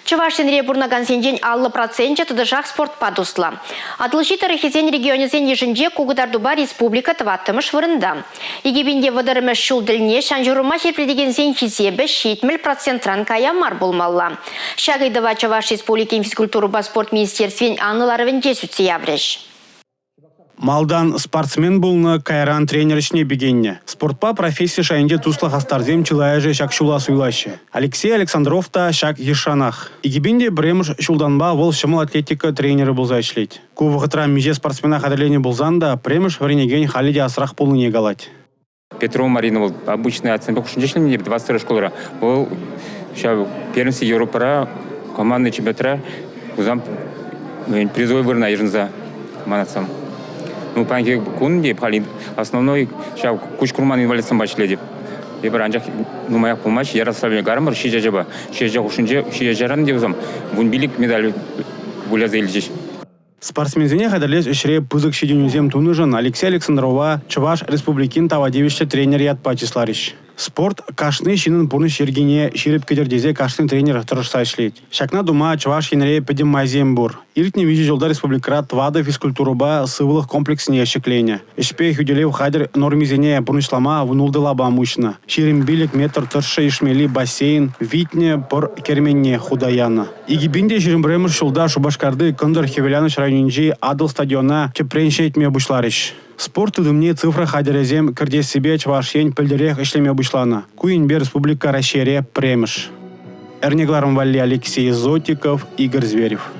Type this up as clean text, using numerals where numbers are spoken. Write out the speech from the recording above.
Чӑваш Енре пурӑнакансенчен 50 проценчӗ тӑтӑшах спортпа туслӑ. Атӑлҫи тӑрӑхӗсен регионӗсен йышӗнче ку кӑтартупа республика тӑваттӑмӗш вырӑнта. 2030-мӗш ҫул тӗлне ҫан-ҫурӑма ҫирӗплетекенсен хисепӗ 70 процентран кая мар пулмалла. Ҫак ыйтӑва Чӑваш Республикин физкультурӑпа спорт министерствин анлӑ ларӑвӗнче сӳтсе яврӗҫ. Малтан спортсмен пулнӑ, кайран тренер ӗҫне пикеннӗ. Спортпа професси шайӗнче туслӑ хастарсем чылайӑшӗ ҫак ҫула суйлаҫҫӗ. Алексей Александров та ҫак йышранах. 2001-мӗш ҫултанпа вӑл ҫӑмӑл атлетика тренерӗ пулса ӗҫлет. Ку вӑхӑтра миҫе спортсмена хатӗрленӗ пулсан та пӗрремӗш вӗренекен халӗ те асрах пулнине калать. Петрова Марина вӑл обычный атьсемпе хушшинче ӗҫленӗ 22 школра. Вӑл ҫав первенство Европӑра командный чемпионатра пулсан призовой вырӑна йышӑнса манатсам. Ну, паянхи кун те халь основной ҫав куҫ курман инвалидсемпе ӗҫлетӗп. Эпир анчах нумаях пулмасть Ярославле карӑмӑр ҫич ачапа. Ҫич ача хушшинче ҫич ачаран те вӗсем 15 медаль выляса илчӗҫ. Спортсменсене хатӗрлес ӗҫре пысӑк ҫитӗнӳсем тунӑшӑн Алексей Александрова Чӑваш Республикин тава тивӗҫлӗ тренерӗ ятпа чысларӗҫ. Спорт кашни ҫыннӑн пурнӑҫ йӗркине ҫирӗп кӗтӗр тесе кашни тренер тӑрӑшса ӗҫлет. Ҫакна тума Чӑваш Енре пӗтӗм майсем пур. Иртнӗ виҫӗ ҫулта республикӑра тӑватӑ физкультурӑпа сывлӑх комплексне ҫӗкленӗ. Ӗҫпе хӳтӗлев хатӗр нормисене пурнӑҫлама 16 лапам уҫнӑ. 25 метр тӑршшӗ ишмелли бассейн витнӗ пӑр керменне хута янӑ. 2021 ҫулта Шупашкарти Кӑнтӑр Хӗвеланӑҫ районӗнчи Атӑл стадиона тӗпрен ҫӗнетме пуҫларӗҫ. Спорт тытӑмне цифра хатӗрӗсем кӗртессипе Чӑваш Ен пӗлтӗрех ӗҫлеме пуҫланӑ. Ку енпе республика Раҫҫейре пӗрремӗш. Эрне кӑларӑм валли Алексей Зотиков, Игорь Зверев.